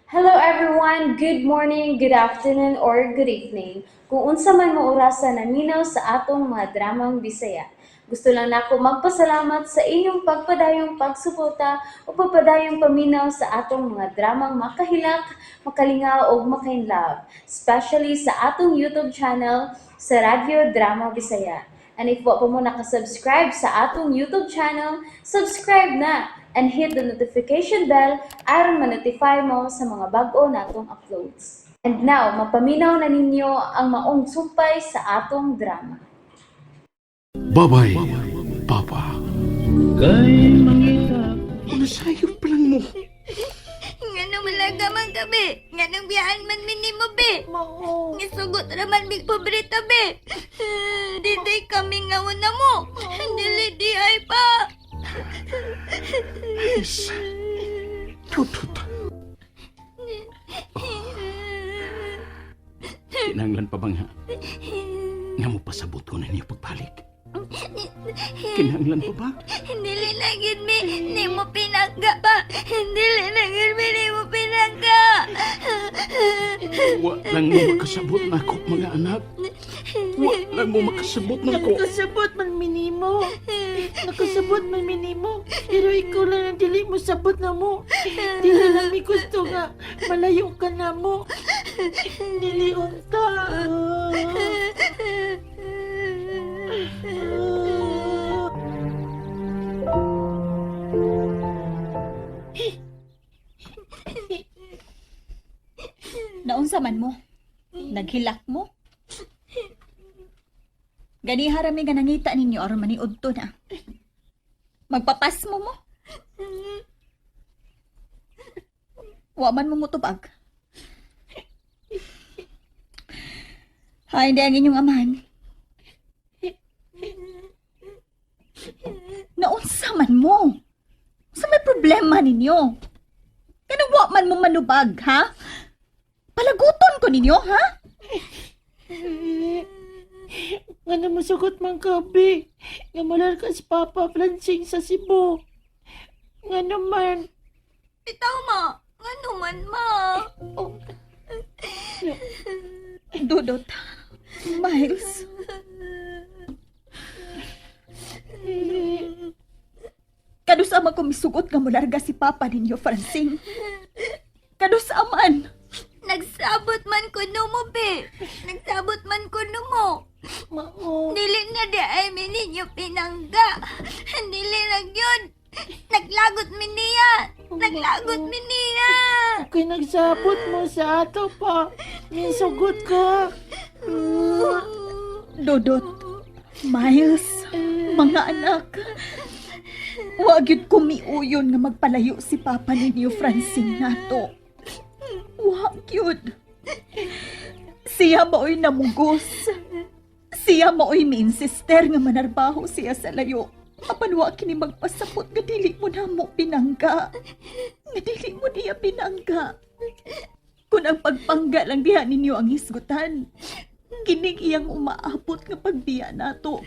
Hello everyone! Good morning, good afternoon, or good evening. Kung unsa man mo orasa naminaw sa atong mga dramang Bisaya. Gusto lang nako magpasalamat sa inyong pagpadayong pagsuporta o pagpadayong paminaw sa atong mga dramang makahilak, makalingaw ug makainlove, especially sa atong YouTube channel sa Radyo Drama Bisaya. And if wa pa mo nakasubscribe sa atong YouTube channel, subscribe na and hit the notification bell aron ma-notify mo sa mga bag-o natong uploads. And now, mapaminaw na ninyo ang maong sumpay sa atong drama. Babay, Papa. Kay mangita. Nasayop pa lang mo. Nga nung malaga man kami. Nga nung biyaan man minimo, be. Mao. Nga sugot raman mig pobreta, be. Diday kami nga una mo. Dili di ay pa. Yes. Tutut. Kinanglan pa ba nga? Nga mo pasabot ko na niyo pagbalik. Kinanglan pa ba? Dili na gid mi nimo pinangga pa. Dili na gid mi nimo pinangga. Wa lang mo makasabot na ako, mga anak. Wa lang mo makasabot na ako. Nakasabot man minimo. Nakasabot man minimo. Pero ikaw lang ang dili mo sabot na mo. Dili lang mi gusto nga malayo ka na mo. Dili unta. Naunsa man mo? Naghilak mo? Ganiha rami nga nangita ninyo aron maniudto na. Magpapas mo mo? Wa man mo mutubag. Hay, hindi ang inyong amahan. Naunsa man mo? Sa may problema ninyo? Kanang wa man mo manubag, ha? Palaguton ko ninyo, ha? Nga na musugot man kabi. Nga malar ka si Papa Francing sa Cebu. Nga naman. Bitaw ma. Nga naman ma. Oh, Dudot. Miles. Kadus ama ko misugot nga mularga si Papa ninyo, Francine. Kadus aman. Nagsabot man ko mo, be. Nagsabot man ko mo. Mao. Dili na di ay mi ninyo pinangga. Dili na gyud. Naglagot mi niya. Naglagot mi niya. Okay, nagsabot mo sa ato pa. Misugot ka. Dudot. Miles. Mga anak. Wa gyud ko miuyon nga magpalayo si Papa ninyo, Francine, nato. Wa gyud. Siya maoy namugos. Siya maoy mi-insister nga manarbaho siya sa layo. Apan wa kini magpasapot nga dili mo namo pinangga. Nga dili mo niya pinangga. Kung ang pagpangga lang diha ninyo ang hisgutan, kining iyang umaabot nga pagbiya nato.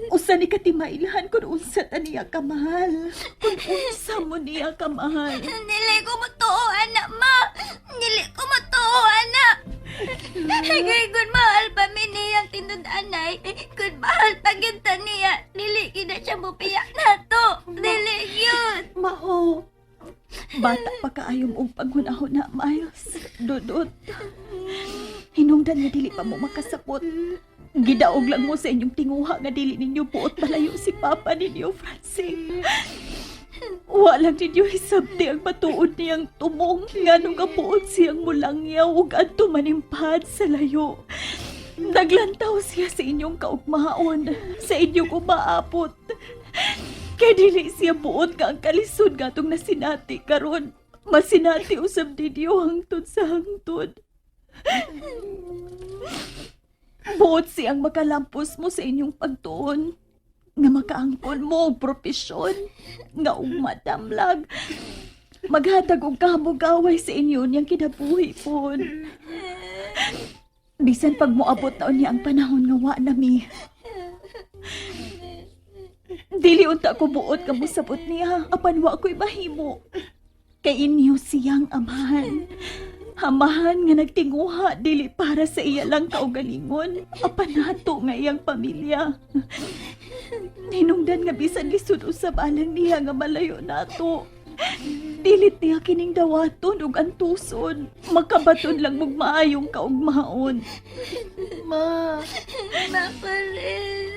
Usa ni katimailhan kung unsa ta niya kamahal. Kung unsa mo niya kamahal. Dili ko matuo, anak ma. Dili ko matuo, anak. Kay kung mahal pa mi niyang tinud-anay, kung mahal pa gyud ta niya, dili gyud na siya mopiyak nato. Dili gyud. Mao. Bata pa kaayom og paghunahuna, Miles. Dudot. Hinungdan nga dili pa mo makasapot. Gidaog lang mo sa inyong tinguha nga dili ninyo buot palayo si Papa ninyo, Francine. Wa lang ninyo hisabti ang matuod niyang tumong nganong nga buot siyang mulangyaw ug adto manimpad sa layo. Naglantaw siya sa inyong kaugmaon, sa inyong umaapot. Kay dili siya buot nga ang kalisod nga atong nasinati karon. Masinati usab ninyo hangtod sa hangtod. Buot siyang makalampos mo sa inyong pagtuon. Nga makaangkon mo og propesyon. Nga umadamlag. Maghatag og kamugaway sa inyo niyang kinabuhi pon. Bisan pag moabot na unya ang panahon nga wa na mi. Dili unta ko buot nga mosabot niya apan wa ko'y mahimo. Kay inyo siyang amahan. Amahan nga nagtinguha dili para sa iya lang kaugalingon, apan nato nga iyang pamilya. Hinungdan nga bisan lisod usab alang niya nga malayo nato. Dilit niya kining dawaton ug antuson. Makabaton lang mog maayong kaugmaon. Ma, Makalin.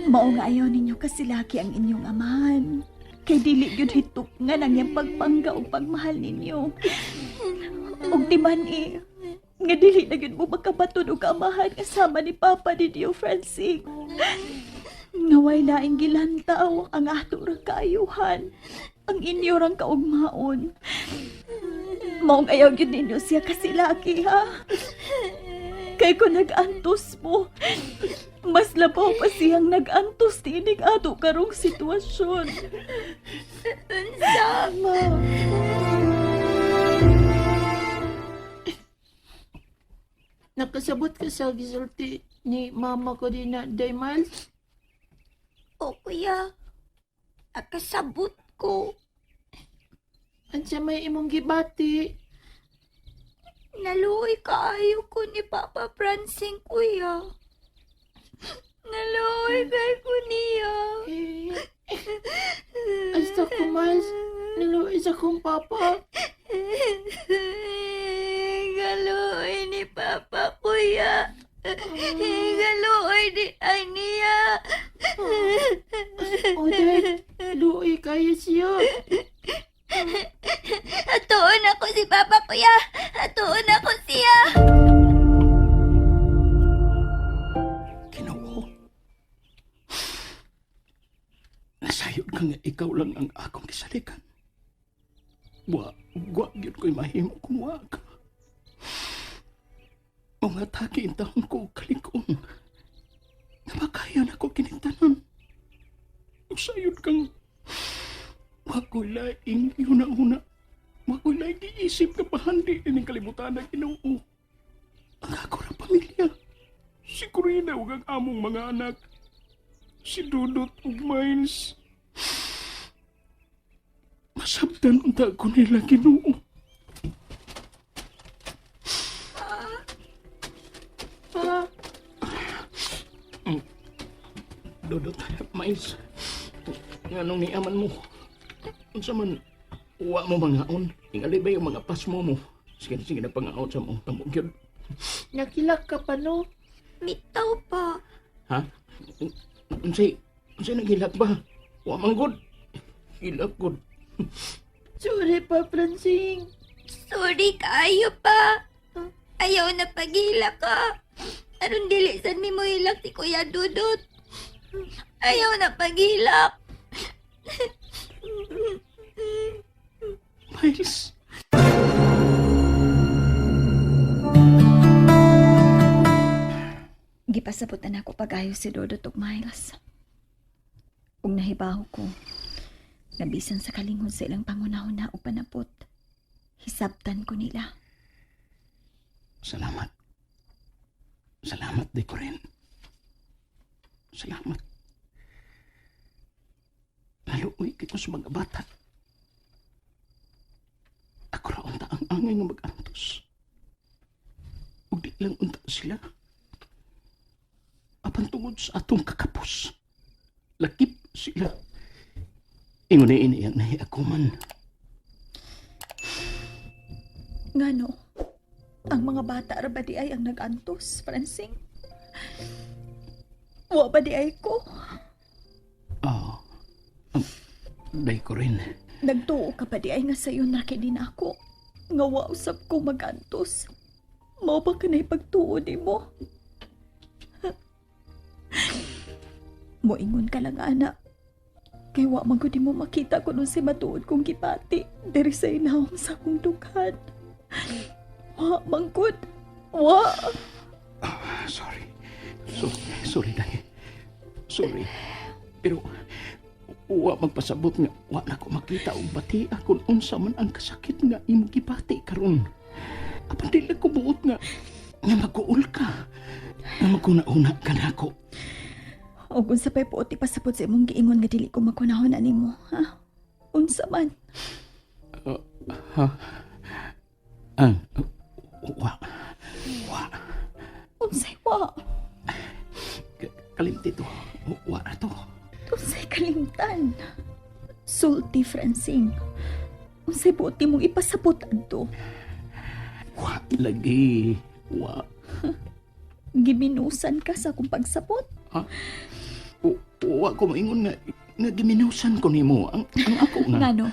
Mao nga ayaw ninyo kasilaki ang inyong amahan. Kay dili gyud hitok nga nang iyang pagpangga ug pagmahal ninyo. Ug di man eh, nga dili na gyud mo makabaton og amahan kasama ni Papa ninyo, Francine. Nga way laing gilantaw ang ato ra kaayuhan, ang inyo rang kaugmaon. Maong ayaw gyud ninyo siya kasilaki, ha? Kay kung nag-antos mo, mas labaw pa siyang nag-antos tinig ato karong sitwasyon. Unsa? Ma. Nakasabot ka sa gisulti ni mama ko din na, Day Miles? O kuya, akasabot ko. Ansa may imong gibati? Naluoy kaayo ko ni Papa Francine, kuya. Naluoy kay ko niya. Eh, Asta ko, Miles. Naluoy sa kong papa. Galuoy ni Papa, kuya. Galuoy di ay niya. O, Day, luoy kayo siya. Atuon ako si Papa, kuya. Atuon ako siya. Ginoo. Nasayod ka nga ikaw lang ang akong gisalikan. Wa, wa gyud ko'y mahimo kung wa ka. Mga taki in taon ko og kalikon. Nga makaya na ko kinintanan. Nasayod kang wa ko'y laing una-una. Wa ko'y laing giisip nga pahandi ining kalibutan na Ginoo. Ang ako ra pamilya. Si Corina ug ang among mga anak. Si Dudot ug Miles. Masabtan unta ko nila Ginoo. Pa, Dudot, Miles. Nganong niaman mo? Unsa man wa mo mangaon? Tingali ba yung mga pasmo mo? Sige, sige na pangaon sa mo. Tamo gyud. nakilak ka pa, no? Bitaw pa. Ha? Unsay unsay naghilak ba? Wa man gud. Hilak gud. Sorry pa, Francine. Sorry kaayo pa. Ayaw na paghila ka. Aron dili sad mi mo hilak si Kuya Dudot. Ayaw na paghilak. Miles. Gipasabot na nako pag-ayo si Dodot ug Miles. Ug nahibaw ko, nabisan sa kalingon sa ilang pangunahuna o panapot, hisabtan ko nila. Salamat. Salamat, di ko rin. Salamat. Naluoy kay ko sa mga bata. Ako ra unta ang angay nga mag-antos. Ug di lang unta sila. Apan tungod sa atong kakapos. Lakip sila. Ingon ni ini ang nahi ako man. Ngano, ang mga bata ra ba di ay ang nag-antos, Francine? Wa ba di ay ko? Oo. Um, day ko rin. Nagtuo ka pa di ay nga sayo na kay din ako. Nga wa usab ko mag-antos. Mao ba ka na ipagtuo nimo? Moingon ka lang, anak. Kay wa man gud mo makita ko si matuod kong gipati diri sa ilawom sa akong dughan. Wa man gud. Wa. Sorry. Sorry, sorry dai. Sorry. Pero wa magpasabot nga wa na ko makita og bati kung unsa man ang kasakit nga imong gibati karon. Apan dili ko buot nga nga maguol ka. Nga maguna-una ka nako. Og unsa pa'y puot ipasabot sa imong giingon nga dili ko makunahon animo, ha? Unsa man? Ah, wa. Wa. Unsay wa? Kalimti to. Wa na to. Unsay kalimtan? Sulti, Francine. Unsay buot mong ipasabot adto? Wa lagi. Wa. Giminusan ka sa akong pagsabot? Wa ko moingon nga giminusan ko nimo ang ako nga. Ngano?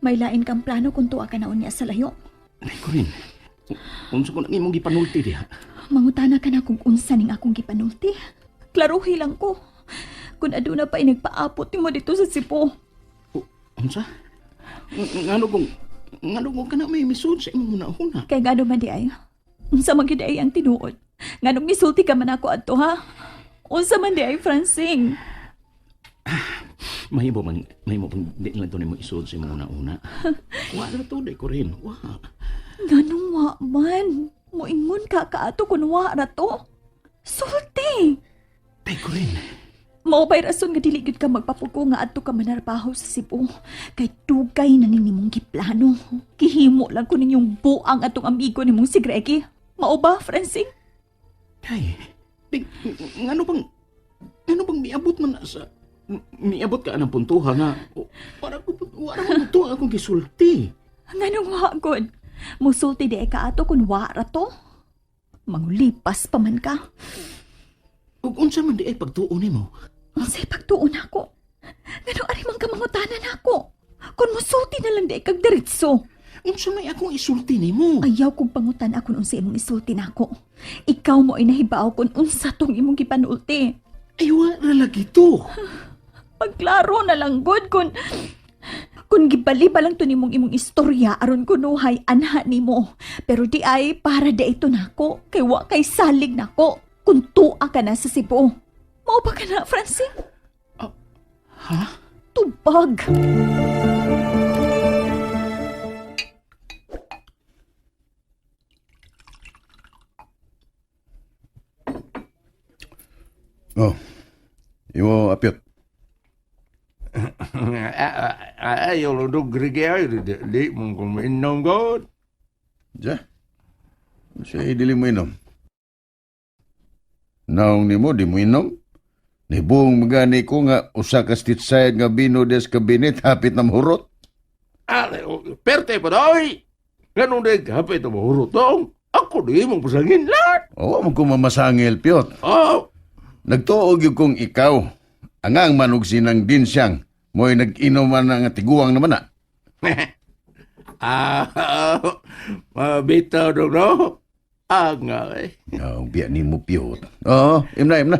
May lain kang plano kung tuwa ka na unya sa layo. Ay ko rin. Unsa ko nang imong gipanulti diha? Mangutana ka na kung unsa ning akong gipanulti. Klaruhi lang ko. Kung aduna pa nagpaapot nimo dito sa Cebu. Unsa? Ngano kung kana may misud sa imong hunahuna? Kay ngano man di ay. Unsa man gyud ay ang tinuod. Nganong misulti ka man ako adto ha? Unsa man di ay, Francine? Mahimo bang di lang to nimo isud sa imong hunahuna? Wa na to di ko rin. Wa. Nganong wa man? Moingon ka kaato kun wa ra to. Sulti. Day ko rin. Mao ba'y rason nga dili gyud ka magpapugo nga adto ka manarbaho sa Cebu? Kay dugay na ning nimong giplano. Gihimo lang ko ninyong buang atong amigo nimong si Greggy. Mao ba, Francine? Day. Di, ngano bang miabot man na sa miabot ka ng puntuha nga para ko wala man to akong gisulti. Nganong wa gud? Musulti di ay ka ato kun wa ra to. Mangulipas pa man ka. Ug unsa man di ay pagtuo nimo? Unsay pagtuon nako? Nganong ari man ka mangutana nako? Kun musulti na lang di ay kag diretso. Unsa may akong isulti nimo? Ayaw kong pangutan akon unsa imong isulti nako. Ikaw mo ay nahibaw kung unsa tong imong gipanulti. Ay wa ra lagi to. Pagklaro na lang gud kun gibali pa lang to nimong imong istorya aron kunuhay anha nimo. Pero di ay para di ito nako kay wa kay salig nako kun tua ka na sa Cebu. Mao ba ka na, Francine? Ha? Tubag. Oh. Imo apyot. Ayaw lang dog grige ay di mo ko mainom god. Ja. Siya dili mo inom. Naong nimo di mo inom. Nibuong magani ko nga usa ka stitsayad nga bino des kabinet hapit na mahurot. Ah, perte pa doy. Ganun di hapit na mahurot dong. Ako di mong pasangin lahat. O, mo ko mamasangil, Piot. Oh, Nagtuog yung kong ikaw. Ang manog sinang din siyang. Mo'y nag-inom man ang tiguang naman na. ah, mabitaw dog no. Ah, nga eh. Oh, biya ni mo, Piot. Oo, imna, imna.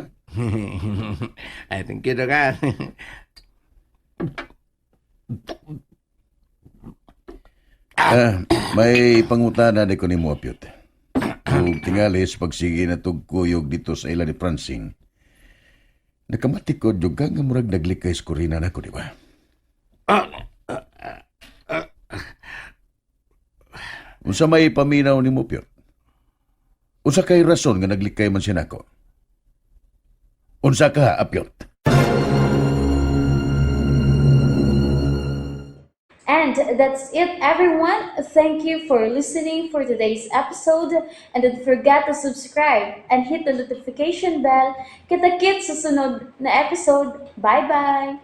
Ay, thank you dog ah. Ah, may pangutana di ko ni mo, Piot. Ug tingali sa pagsige na tugkuyog dito sa ila ni Francine. Nakamati ko, yung ka nga murag naglikay sa kurina nako, di ba? Ah, Unsa may paminaw ni mo, Piot? Unsa kay rason nga naglikay man siya nako? Unsa ka, Apyot? And that's it, everyone. Thank you for listening for today's episode. And don't forget to subscribe and hit the notification bell. Kita-kits sa sunod na episode. Bye-bye!